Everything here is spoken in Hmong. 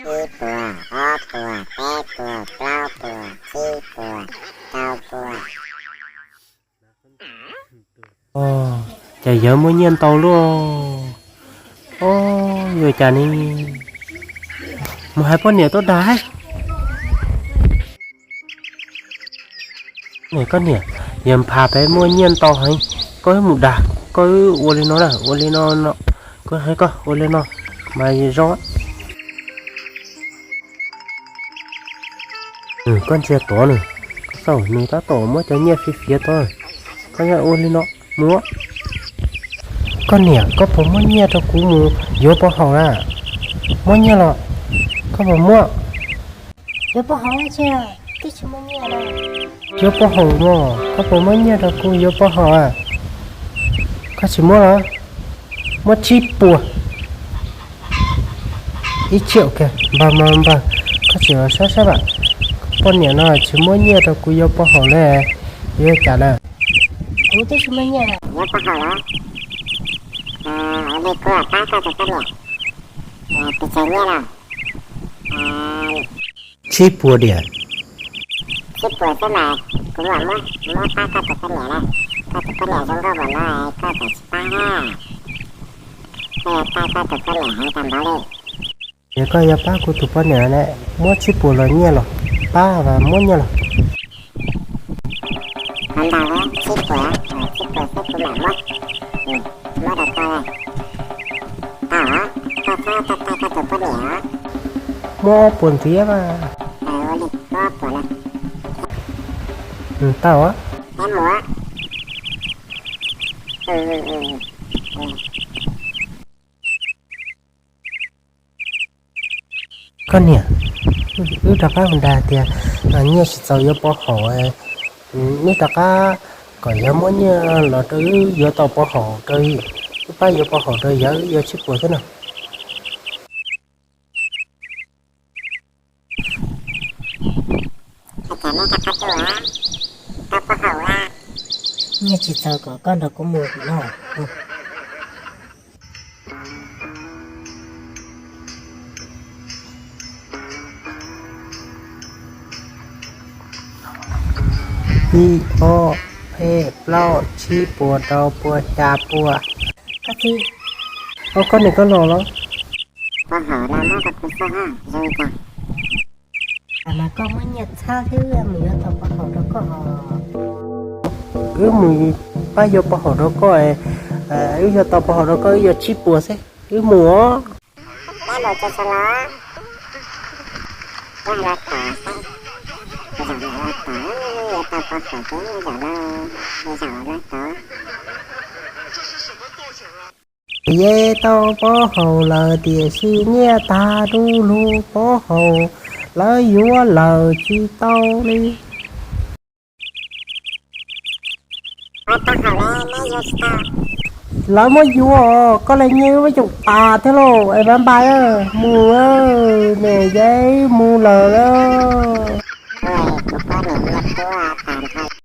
Ib puas, ob puas, peb puas, plaub puas, tsib puas, rau puas. Ces yawg muaj nyiaj ntau luaj. Os, yuav cas ne? Mus hais poj niam tuaj dag. Niam, koj niam, yawg Nphas pem muaj nyiaj ntau heev, koj wb mus dag, koj wb ua li no na, ua li no no, koj hais koj ua li no mas zoo. Koj ntsia tod nws, koj xauj nws tab tom muab cov nyiaj fiv fiav tod, koj nyob ua li no, mus. Koj niam, koj puas muab nyiaj rau kuv mus yuav pov haum na? Muab nyiaj los? Koj puas muab? Yuav pov haum, tsis, twb tsis muaj nyiaj na. Yuav pov haum no, koj puas muab nyiaj rau kuv yuav pov haum a? Koj tsis muab los? Muab tsib puas. Ib tsiaum kiag, npawg, npawg, koj tsis los saib saib mas, poj niam no tsis muab nyiaj rau kuv yuav pov haum li, yuav cas na? Kuv twb tsis muaj nyiaj. Yuav pov haum los? Ua li kuv pab koj tus poj niam, tus tsawg nyiaj los? Tsib puas diam. Tsib puas xwb mas kuv mam muab, muab pab koj tus poj niam na. Koj tus poj niam zoo nkauj npaum no koj txawm tsis pab na. Koj yuav pab koj tus poj niam heev tag npaum li. Ces koj yuav pab kuv tus poj niam ne, muab tsib puas los nyiaj los, pab mas muab nyiaj los. Qhov ntau tsib puas, tsib puas xwb kuv mam muab, muab rau koj. Tau, koj txhob tag tag koj tus poj niam. Muab ob puas ntxiv mas. Ua li, muab ob puas na. Tau. Peb mus. Koj niam, wb rov qab mus dag tias nyiaj tsis txaus yuav pov haum, wb rov qab kom yawg muab nyiaj los rau wb yuav tau pov haum rau, wb pab yuav pov haum rau yawg, wb yuav tsib puas xwb no. Nyiaj tsis txaus kom koj nrog kuv mus no. Ib, ob, peb, plaub, tsib puas, rau puas, xya puas. Koj niam, koj los los? Pov haum no muab rau kuv xwb, zoo li cas? Mas koj muab nyiaj txhab thiab mus yuav tau pov haum rau koj. Wb mus pab yuav pov haum rau koj, wb yuav tau pov haum rau koj wb yuav tsib puas xwb, wb mus os. Pab los tso tso los. Pab los tom saib, zaum no los tom, yuav tau pov haum ces zaum no, zaum no tom. Yog tau pov haum lawm tiam sis nyiaj tag du lug, pov haum lawv yuav lawm tsis tau li. Lawv muab yuav, koj li nyiaj wb yuav tas thiab lauj, es npaj npaj mus, niam yau mus lawm lauj.